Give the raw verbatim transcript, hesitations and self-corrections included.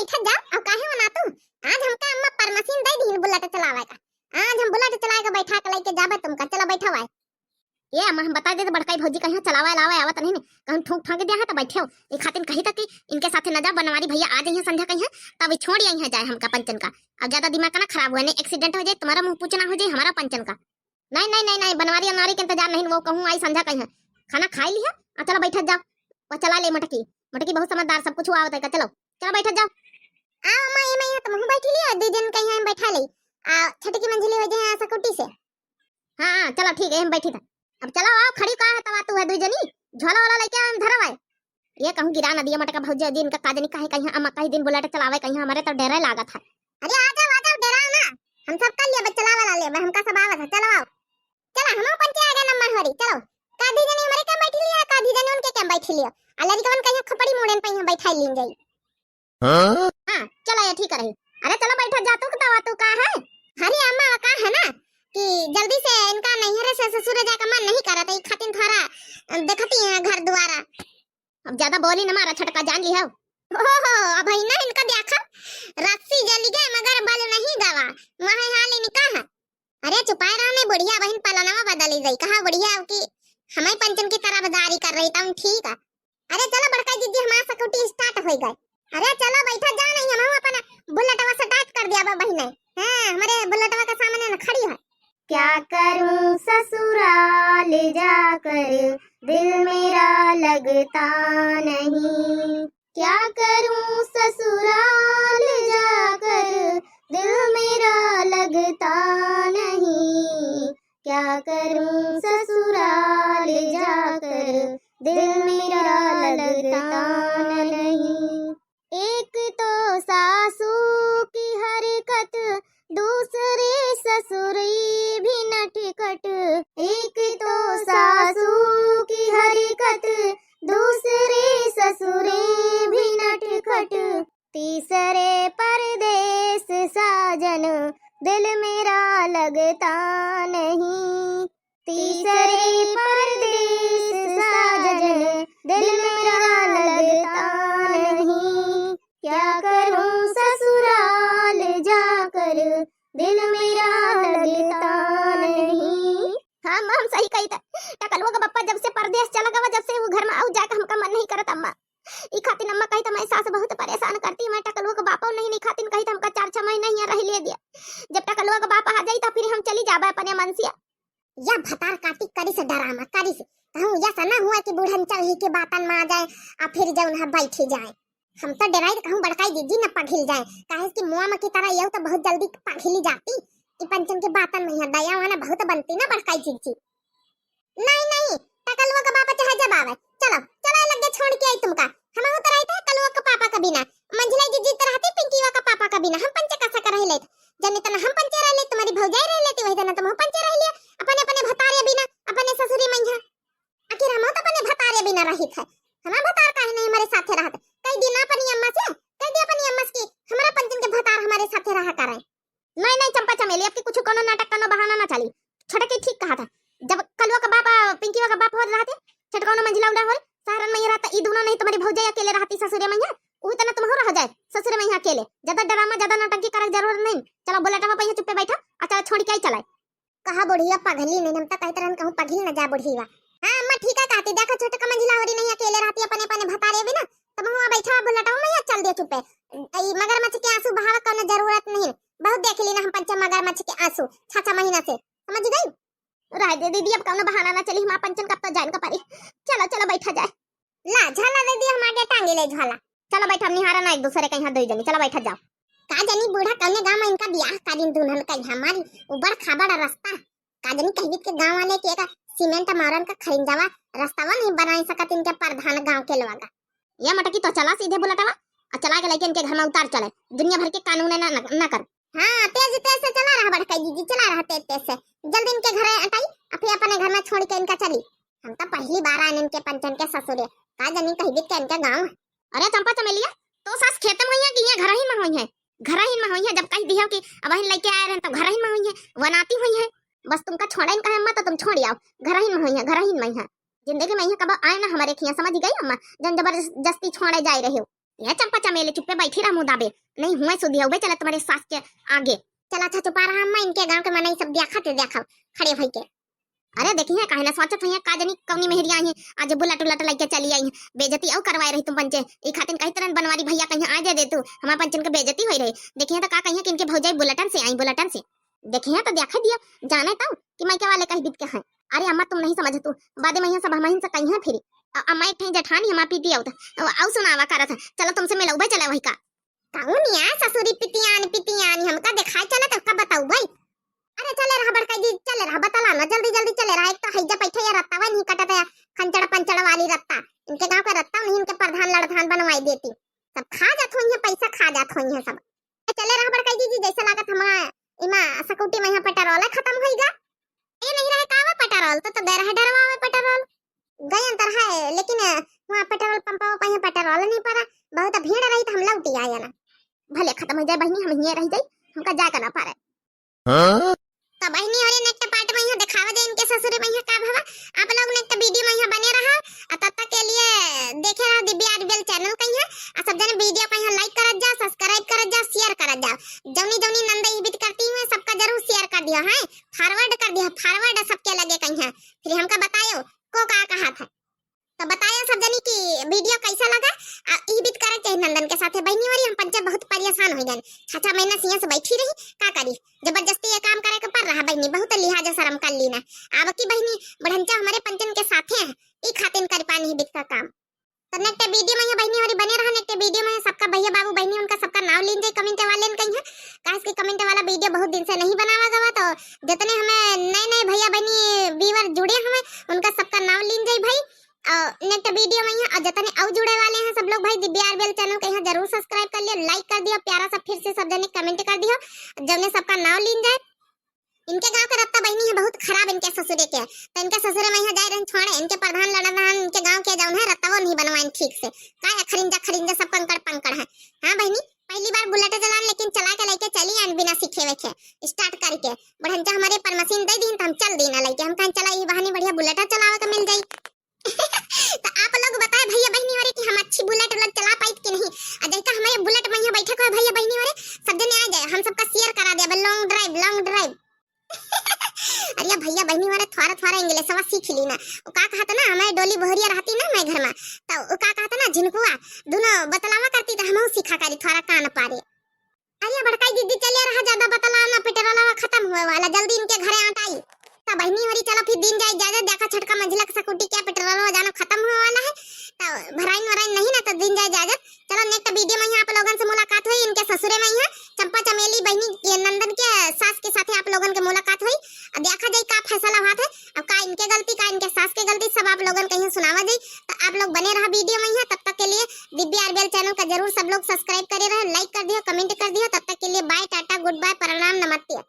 बैठा जा, अब काहे मनातू? आज हमका अम्मा परमसीन दे दीन बुलेट चलावे का। आज हम बुलेट चलाए के बैठा के लेके जाबे तुमका। चलो बैठो आए। ये अम्मा, हम बता देते बड़काई भौजी कहिया चलावे लावे आवत नहीं ने, कहूँ ठोंक ठांक दिया है तो बैठे हो। ये खातिन कही था कि इनके साथे न जा, बनवारी भैया आ जाइए संध्या कहिया, तब ये छोड़ आई है जाए हमका पंचन का। अब ज्यादा दिमाग का ना खराब हुआ, नहीं एक्सीडेंट हो जाए, तुम्हारा मुंह पूछना हो जाए हमारा पंचन का। नहीं, नहीं, नहीं, नहीं, बनवारी अनवारी के इंतजार नहीं, वो कहूँ आई संध्या कहिया। खाना खाई लिया, आ चलो बैठत जाओ। वो चला ले मोटकी, मोटकी बहुत समझदार, सब कुछ हुआ होता है, चलो, चलो बैठत जाओ। आओ अम्मा, ये मैं यहाँ तुम बैठी लियो, दो जन कहीं हम बैठा ले। आ, छटकी मंजिली हो जाए सकूटी से। हाँ, हाँ, चलो ठीक है, हम बैठी था। अब चलो आओ, खड़ी का है तवा तू है दो जनी, झोला वाला लेके आओ, हम धरवाए। ये कहूँ गिरा न दिया मोटका भौजी, दिन का काजनी काहे कहीं अम्मा कहीं दिन बुलेट चलावे कहीं, हमारे तो डरे लागत है। अरे आ जाओ, आ जाओ, डराओ ना, हम सब कर लेबे, चलावे ला लेबे, हमका सब आवत है, चलो आओ। चला, हमहू पंचे आ गए नम्मा होरी, चलो। का दो जनी हमरे के बैठी लिया, का दो जनी उनके के बैठी लिया। आ लड़िकवन कहीं खपड़ी मोड़न पे यहाँ बैठाई लीन जाई। हाँ? हाँ, चलो ये ठीक रही। अरे चलो बैठा जा तू, बतावा तू का है? अरे अम्मा का है ना कि जल्दी से इनका नैहरे से ससुरे जाए का मन नहीं करत है, ई खातिन थोड़ा, अ, देखती हैं घर दुआरा। अब ज्यादा बोली न मारा छटका, जान लिया। ओहो, अब है ना इनका देखा, रस्सी जल गए मगर बल नहीं गवा, वह हाल इनका है। अरे चुपाए रहा नहीं, बुढ़िया बहिन पलनवा बदली गई, कहा बुढ़िया अब की हमें पंचन की तरफदारी कर रही, तब ठीक है। अरे चलो बड़का जीजी, हमारा स्कूटी स्टार्ट हो गए। अरे चलो बैठा जा नहीं, हम अपना बुलेटवा स्टार्ट कर दिया बा बहिने। हाँ, हमारे बुलेटवा के सामने न खड़ी है। क्या करूं ससुराल जाकर, दिल मेरा लगता नहीं। क्या करूं ससुराल जाकर, दिल मेरा लगता नहीं। क्या करूं ससुराल जाकर, दिल मेरा लगता नहीं। एक तो सासू की हरकत, दूसरे ससुरी भी नटखट। एक तो सासू की हरकत, दूसरे ससुरी भी नटखट। तीसरे परदेस साजन, दिल मेरा लगता नहीं। तीसरे परदेस साजन, दिल मेरा लगता नहीं। क्या करूं ससुराल जाकर, दिल मेरा लगता नहीं। हाँ, हम सही कही था। टकलुआ का बापा जब से परदेस चला गवा, जब से वो घर में आऊ जाके हमका मन नहीं करत अम्मा। ई खातिन अम्मा कही त मैं सास बहुत परेशान करती, मैं टकलुआ का बापा नहीं, नहीं खातिन कही त हमका चार छह महीना यहाँ रह ले दिया। जब टकलुआ का बाप आ जाई त फिर हम चली जाबे अपने मन से। या भतार काटी करी से डरामा करी से, कहूँ या सना हुआ कि बूढ़न चढ़ी के बातन में आ जाए, आ फिर जौन है बैठी जाए। हम तो डराई त कहूँ बड़काई जीजी न पघिल जाए, काहे कि मुआ में की तरह यहू तो बहुत जल्दी पघिली जाती। ई पंचन के बातन में यहाँ दया वाना बहुत बनती ना बड़काई जीजी। नहीं, नहीं, टकलुआ का बापा चाहे जब आवे। चलो, चलो, ये लगे छोड़ के आई तुमका। हम तो रहते हैं कलुआ का पापा का बिना। मंझिला जीजी तो रहती पिंकीवा का पापा का बिना। हम पंचे कैसा कर रह लेत? जब इतना हम पंचे रह लेत, तुम्हारी भौजाई रह लेती, वही दिन तुम पंचे रह लिया। अपने, अपने भतारे बिना, अपने ससुरी मैया। आखिर हम तो अपने भतारे बिना रहित है। हमार भतार काहे नहीं हमारे साथे रहत? कह दी ना अपनी अम्मा से, कह दी अपनी अम्मा से कि हमारा पंचन के भतार हमारे साथे रहा करे। नहीं, नहीं, चंपा चमेली, अब की कुछ कोनो नाटक, कोनो बहाना ना चली। छोटकी ठीक कहा था, जब कलुआ का बाप, आ, पिंकीवा का बाप होत रहते, छोटका कोनो मंझिला उड़ा होई, सहारन में ये रहता, ई दोनों नहीं तुम्हारी भौजाई अकेले रहती ससुरे में यहाँ, उही तना तुम हो रह जाए ससुरे में यहाँ अकेले। ज्यादा ड्रामा, ज्यादा नौटंकी करे के जरूरत नहीं। चलो बुलेटवा पे यहाँ चुप्पे बैठा, अच्छा छोड़ के आई चलाए। कहा बुढ़िया पगली नहीं, हम तो कहते रहन कहूँ पगली न जा बुढ़िया। हाँ अम्मा ठीक है कहती, देखो छोटका मंझिला होरी नहीं अकेले रहती अपने अपने भतारे बिना, तब हुआ बैठा बुलेटवा में यहाँ चल दिया चुप्पे। ई मगरमच्छ के आंसू बहावे कोनो जरूरत नहीं, बहुत देख ली ना हम पंचे मगरमच्छ के आंसू छह छह महीना से, समझ गई? रह दे दीदी, अब कौनो बहाना ना चली, हमार पंचन कब तक जाइन का परी। चलो, चलो, बैठा जाए। ला, झोला दे दी, हम आगे टांगे ले झोला। चलो, बैठा, हम निहारा ना एक दूसरे के यहाँ दो जनी, चलो, बैठा जाओ। का जनी बूढ़ा कौने गाँव में इनका बियाह करीन दुल्हन का यहाँ हमारी उबड़ खाबड़ रास्ता। का जनी कहबीत के गाँव वाले के का सीमेंट मारन का खरीद जावा, रास्तावा नहीं बनाई सकत इनके प्रधान गाँव के लोग। या मटकी तो चला सीधे बुलेटवा, आ चला के लेके इनके घर में उतार चले, दुनिया भर के कानून है ना, ना, ना कर। हाँ, तेज तेज से चला रहा बड़का जीजी, चला रहा तेज तेज से। जल्दी इनके घर अटाई, आ फिर अपने घर में छोड़ के इनका चली। हम तो पहली बार आए इनके पंचन के ससुरे, का जनी कही बीत के इनके गाँव। अरे चंपा चमेलिया, तो सास खेत में होई है कि ये घर ही में होई है? घर ही में होई है, जब कह दिया कि अब ही लेके आए रहे तो घर ही में होई है, वनाती होई है। बस तुमका छोड़े इनका हिम्मत तो तुम छोड़ आओ, घर ही में होई है, घर ही में है। जिंदगी में यहाँ कब आए ना हमारे खिया, समझ गई अम्मा, जन जबरदस्ती छोड़े जाए रहे हो। ये चंपा चमेली चुप्पे बैठी रहा मुँह दाबे, नहीं हुए सुधियउबे चला तुम्हारे सास के आगे। चला अच्छा चुपा रहा अम्मा, इनके गाँव के मनई सब देखा ते देखा खड़े भई के। अरे देखिए काहे ना सोचत हुई का जनी कौनी मेहरिया आई है, आज बुलेट उलट लइके चली आई है, बेइज्जती अउ करवाए रही तुम पंचे। ई खातिन कही तरह बनवारी भैया कहीं आ जाए दे तू, हमारे पंचन के बेइज्जती होई रही। देखिए तो का कहिए कि इनके भौजाई बुलेटन से आई, बुलेटन से। देखिए तो देखा दिया, जाने तउ कि मायके वाले कही बीत के हैं। अरे अम्मा तुम नहीं समझ तू, बादे में यहाँ सब हमहिन से कहीं फिरी। अ-, अम्मा एक ठे जेठानी हमार पीटी आउत, अ-, अउ सुनावा करत है, चलो तुमसे मिलउबे चला वही का। कौन या ससुरी पितियान, पितियान, हमका देखाए चला तो का बताऊ भाई। अरे चले रहा बड़का जी, चले रहा, बतला ना, जल्दी जल्दी चले रहा। एक तो हैजा बैठे या रत्तावा नहीं कटत है, खंचड़ पंचड़ वाली रत्ता। इनके गाँव का रत्ता नहीं, इनके प्रधान लड़धान बनवाई देती। सब खा जात होई हैं, पैसा खा जात होई हैं सब। ए, चले रहा बड़का जी, जी, जैसे लागत हमा इमा स्कूटी में यहाँ पेट्रोल खत्म होइगा। ये नहीं रहे का वो पेट्रोल, तो, तो गए रहे डरवा में पेट्रोल। गए अंतर है, लेकिन वहाँ पेट्रोल पंप पर यहाँ पेट्रोल नहीं पड़ा, बहुत भीड़ रही तो हम लौटी आए ना। भले खत्म हो जाए बहनी, हम हिये रह जाई, हमका जाए का ना पड़े। हाँ? तो बहनी होरी next part में यहाँ दिखावा दे इनके ससुरे में यहाँ का भवा। आप लोग next video में यहाँ बने रहा, और तब तक के लिए देखे रहो दिव्या आरबीएल channel का यहाँ। और सब जने video का यहाँ like करत जाओ, subscribe करत जाओ, share करत जाओ। जौनी जौनी नंदा ई बीत करती हुए सबका जरूर share कर दियो, हैं, forward कर दियो, forward सबके लगे कहीं। फिर हमका बतायो को का कहा था। तो बताया सब जनी कि video कैसा लगा। आ, ई बीत करे के नंदन के साथे बहनी होरी हम पंचे बहुत परेशान हो गए। छह छह महीना से यहाँ से बैठी रही, का करी, जबरदस्ती ये काम करे के पड़ रहा बहनी, बहुत लिहाज शर्म कर ली ना। अब की बहनी बुढ़ंचा हमारे पंचन के साथे है, ई खातिन कर पानी ही बीत का काम। तो next video में यहाँ बहनी होरी बने रहा, next video में सबका भैया बाबू बहनी उनका सबका नाव लीन जाए comment वाले कहीं है, काहे कि comment वाला video बहुत दिन से नहीं बनावा गवा, तो जितने हमें नए नए भैया बहनी viewer जुड़े हुए उनका सबका नाव लीन जाए भाई। और next video में यहाँ और जितने और जुड़े वाले हैं सब लोग भाई, दिव्या आरबीएल channel का यहाँ जरूर subscribe कर लियो, like कर दियो, प्यारा सा फिर से सब जने comment कर दियो, जौने सबका नाव लीन जाए। इनके गाँव के रत्ता बहनी है बहुत खराब इनके ससुरे के, तो इनके ससुरे में यहाँ जाए रहन छोड़े, इनके प्रधान लड़न रहन, इनके गाँव के जौन है रत्ता वो नहीं बनवाएन ठीक से, का खरिंजा खरिंजा सब कंकड़ पंकड़ है। हाँ बहनी, पहली बार बुलेट चलान लेकिन चला के लेके चली आन बिना सीखे वेखे, start करके। बुढ़ंचा हमारे permission दे दीन तो हम चल दीन लेके, हम कहें चला ये बहानी बढ़िया बुलेट चलावे के मिल जाई। तो आप लोग बताए भैया बहनी होरी कि हम अच्छी बुलेट उलेट चला पाइत कि नहीं। आ जैका हमारे बुलेट में यहाँ बैठे कोई भैया बहनी होरी, सब जने आ जाए, हम सबका share करा दे अब long drive, long drive। अरे भैया बहनी होरी थोड़ा थोड़ा इंग्लिशवा सीख ली ना। वो का कहता ना, हमारे डोली बोहरिया रहती ना मैं घर में, तो वो का कहता ना झिनकुआ, दोनों बतलावा करती तो हम सीखा करी थोड़ा कान पारे। अरे बड़काई दीदी चले रहा, ज्यादा बतला ना, पेट्रोलवा खत्म हुए वाला, जल्दी इनके घरे आटाई। तब बहनी होरी चलो फिर दिन जाए इजाजत, देखा छोटका मंझिला के स्कूटी क्या पेट्रोलवा जानो खत्म हुए वाला है, तो भराइन वराइन नहीं ना तो दिन जाए इजाजत। चलो next video में यहाँ आप लोगन से मुलाकात हुई, इनके ससुरे में यहाँ चंपा चमेली बहनी ये नंदन के सास के साथे आप लोगन के मुलाकात हुई। अब देखा जाए का फैसला हुआ था, अब का इनके गलती का इनके सास के गलती सब आप लोगन कहीं सुनावा जाए। तो आप लोग बने रहा video में यहाँ, तब तक के लिए दिव्या आरबीएल channel का जरूर सब लोग subscribe करे रहे, like कर दियो, comment कर दियो। तब तक के लिए bye, टाटा, good bye, प्रणाम, नमस्ते।